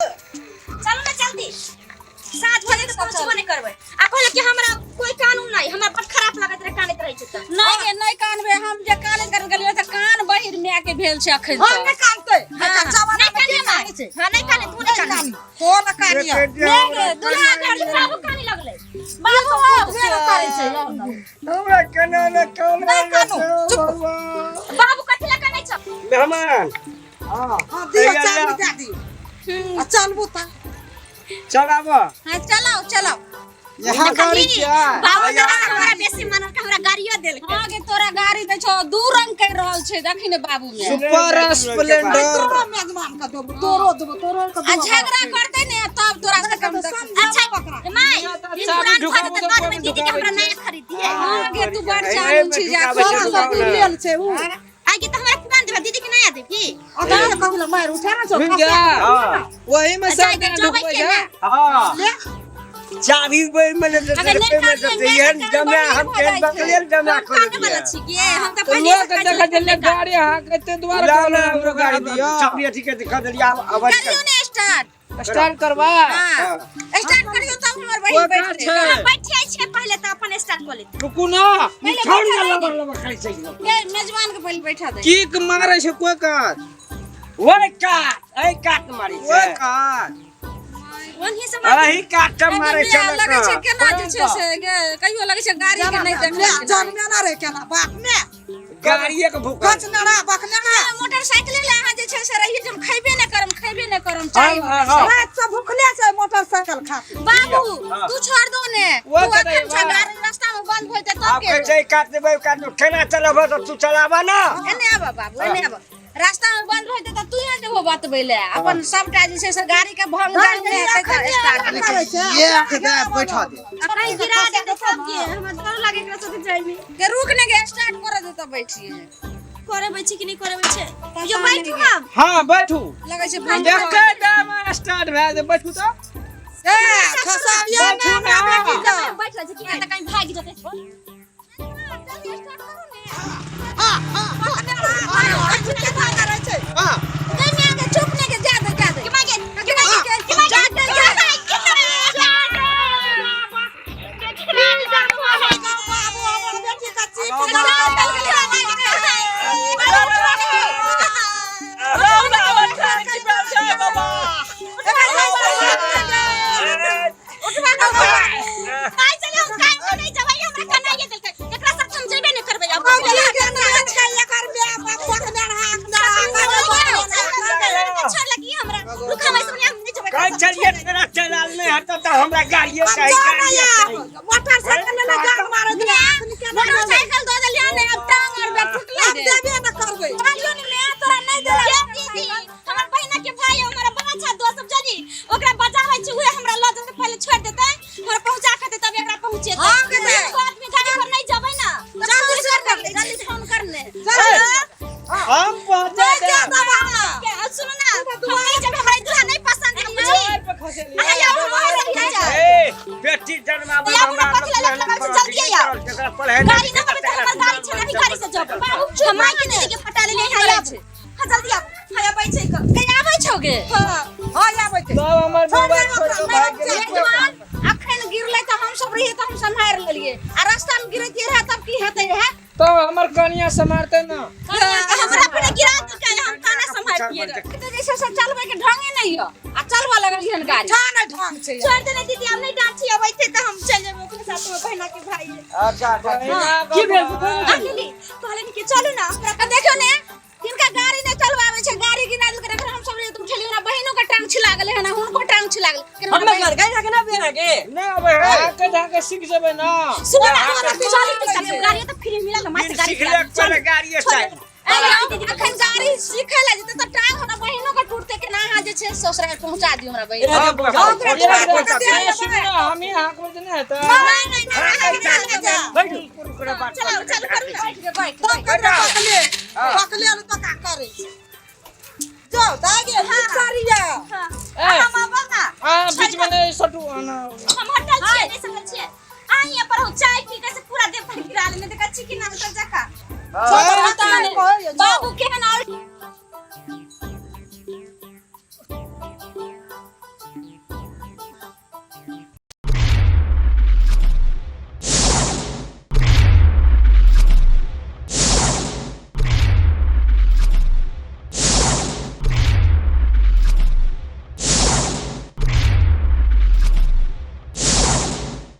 चलू ना जल्दी, साँझ भऽ जेतै, पहुँचबो नहि करबै। आ कहलक कि हमरा कोई कानून नहि, हमरा बड़ खराब लागैत रहै, कानैत रहै छै तऽ। नहि गे, नहि कानबे। हम जे कानैत कर गेलियै तऽ कान बहिर माय के भेल छै अखन। हम तक नहि कानतै। हाँ, जमाना नहि में के कानिए माय। कानै छै? हाँ, नहि काने, तू नहि नहि काने। कानी तो न कानिया। नहि गे, दुल्हा घर बाबू काने लगलै। बाबू बुझबे न करै छै। हमरा केना ने कान। नहि कानू, चुप। बाबू कथी लए कानै छौ? मेहमान। हाँ, दियौ, चाबी दए दियौ आ चलबू तऽ। चलाब। हाँ, चलाओ चलाओ। यहाँ गाड़ी छियै। बाबू तऽ हमरा बेसी मानल, हमरा गाड़ियो देलकै। हाँ गे, तोरा गाड़ी दै छौ, दू रंग कर रहल छै, देखी ने बाबू में। Super Splendor. तोरो मेजबान के देबो, तोरो देबो, तोरो के आ देबो। झगड़ा करते ने तब तोरा से कम देख। अच्छा माय, ई पुरान ढुकाबू खरीद तऽ बाद में कोन दीदी के हमरा ढुकाबै? नया खरीद दिए। हाँ गे, तू बड़ एहि चालू मे छी जा। ढुकाबै छै, तोरा ढुकाउ सब ने। लेल छै उ। आगे तऽ हमरा पुरान देबा, दीदी के नया देबी। अखन कथी लए मारि उठा ने छौ? मिल गया। हाँ। वही में अच्छा, सब इधर ढुकबै जबै छै। के ना? हाँ, चाभी बोई में ले अगर नहि में कान देते में एहन कान जमा बहिर हम भऽ केन जाइ छै। बकलेल जमा हम कर काने वाला छी गे, हम तऽ तो पहिले लोग से देखै छै गाड़ी अहाँ कते दुआरे कहलहुँ हमरो गाड़ी दियौ। चाभी अथी के दिखा देलियै, आब आवाज करियो ने स्टार्ट। स्टार्ट करबा। हाँ, स्टार्ट करियो तब हमर बहिन ओकरा बैठते। छै। हम बैठे छियै, पहिले तऽ अपन स्टार्ट कऽ लेतै। रुकू ना। पहिले छोड़ बैठा ना, दे। लबर लबर खाइ छै। गे, मेजबान के पहिले बैठा दे। किक मारै छै कोई कात। ओए काट, एहि काट मारै ओए छै। कात। ओनही से मार। एहि काट के मारै छै। एने लगै छै केना जे छै से गे, कहियो लगै छै गाड़ी के नहि देखले। जन्मे ना रे केना बाप ने। गाड़िए के भूख। गच ना रे बकने ना। मोटरसाइकिल ले अहाँ जे छै से रहिए जे हम खैबे नहि करम, खैबे नहि करम चाही। हाँ, हाँ। रात से भूखले छै मोटरसाइकिल खातिर। बाबू, हाँ। तू छोड़ दो ने। वो तू तऽ अखन नहीं, छ बा। गाड़ी रास्ता में बंद होइते तब आब के कहै छै काट देबै, काट देबै, केना चलेबह तऽ तू चलाबह ना। एने आबऽ बाबू, एने आबऽ। रास्ता में बंद होइते तऽ तू यहाँ जेबहो बतबै ले। अपन सबटा जे छै से गाड़ी के भंग जाम नहि हेतै तऽ स्टार्ट नहि। करै छै। ये आंख दे बैठा दे। आ कहीं गिरा देतै तब के? हमरा डर लागे एकरा साथे जाइमे। के रुक ने गे, स्टार्ट करे दे तब बैठिए। करेबै छै कि नहि करेबै छै? यो बैठू हम। हाँ, बैठू। लगै छै बंद। एके दाम स्टार्ट भए जेतै, बैठू तऽ। ए खसाबियो ने बैठू हमरा ना। बेटी के। बैठ रहल छै कि तऽ कहीं भागि जेतै। जल्दी स्टार्ट करू ने। करै छै। हाँ। गई माय गे, चुप ने गे, जा दे, जा दे। के माय गे, के माय गे, के माय गे, के माय गे, बाबू, हमर बेटी के चीप। माय चले, हम कान के नहि जेबै, हमरा कनाइए देलकै। एकरा साथ हम जेबे नहि करबै आब। छोड़ लगी हमरा, रुक, हम ऐसे हम नहि जेबै। कहै छलियै तोरा चलाल नहि हेतौ तऽ हमरा गाड़िए चाही, गाड़िए चाही। मोटरसाइकिल ले जान मारे दे। मोटरसाइकिल दऽ देलियै ने, आब टांग आर बे टूटलै अब रे। देबे न करबै। कहलियौ ने मैं तोरा नहि देला। के दीदी, हमर बहिना के भाई हमरा बड़ा अच्छा दोस्त सब जानी, ओकरा बजाबै छै, उहे हमरा लऽ जेतै, पहिले छोड़ि देतै, हमरा पहुंचा के देतै, तब एकरा पहुंचेतै। हाँ, के दे। एको आदमी गाड़ी पर नहि जेबै ना। जल्दी से कर ले, जल्दी फोन कर ले। हम पहुंचा नहीं देब। जाता बाबा। के सुनू ना, हम नहि जेबै, हमरा ई दूल्हा नहि पसंद है, बुझी? पैर पे खसेलियै। अहाँ आउ, हम वहाँ रहि जाउ। ए बेटी जन्माबै। या अपना कथी लए लत लगाबै छै? जल्दी आउ। पढ़े। गाड़ी न होबे तऽ हमर गाड़ी छै, अभी गाड़ी से जब बाबू हम माय के दीदी के फटा लेले। यहाँ आबू, हाँ, जल्दी आबू। हाँ, आबै छै क कहीं आबै छौ गे? हां हां, आबै छै। तब हमर बौआ छोड़ के भागि गेलै। मेजबान अखन गिरलै तऽ हम सब रहियै तऽ हम सम्हारि लेलियै, आ रास्ता में गिरैतियै रहै तब की हेतै रहै? तब हमर कनिया सम्हारतै ना। हमरा अपने गिरा देलकै, हम काना सम्हारतियै रहे। तऽ जे छै से चलबै के ढंगे नहि यऽ आ चलबऽ लगलियै हन गाड़ी। ठा नहि ढंग छै। छोड़ देने दीदी, हम नहि डांट छी, अबै छै तऽ हम चलि जेबै ओकरे साथ में, बहिना के भाई है। अच्छा अच्छा। की भेल? अकेली कहलनि कि चलू ना हमरा। आ देखियौ ने, हिनका गाड़ी नहि चलबाबै छै, गाड़ी गिरा देलकै। अखन हम सब रहियै तऽ उठेलियै, हमरा बहिनो के टांग छिला गेलै हन, हुनको टांग छिला गेलै। हम गाड़ी के ना बेना के नहि अबै है। आके धाके सीख जेबै ना। सुनो ना, चलू तऽ गाड़ी तऽ फ्री मिलल ना, माय से गाड़ी सिखले पहिले गाड़िए चाही। अखन गाड़ी सीखे ला जेतै तऽ टांग हमरा बहिनो के टूटतै। केना अहाँ जे छै ससुराल पहुंचा दियौ हमरा बहिन? हाँ, पहुँचा। सुनू ना, हम ही हाँक में नहि हेतै। नहीं नहीं नहीं, नहीं जा। बैठू, ओकरा बात। चलाओ, चालू करू ना। बैठ गे, बैठ। तब ककरा पकले पकले ने तऽ का करै छै? जाओ दागे सारिया। ए हम आबो ना। आ बीच में नहीं सटू आना। हम होटल छियै, नहि सकल छियै। अहाँ यहाँ पर हो, चाय पी के से पूरा देह पर गिरा लेने, देखै छी कि ना उतर जका। बाबू के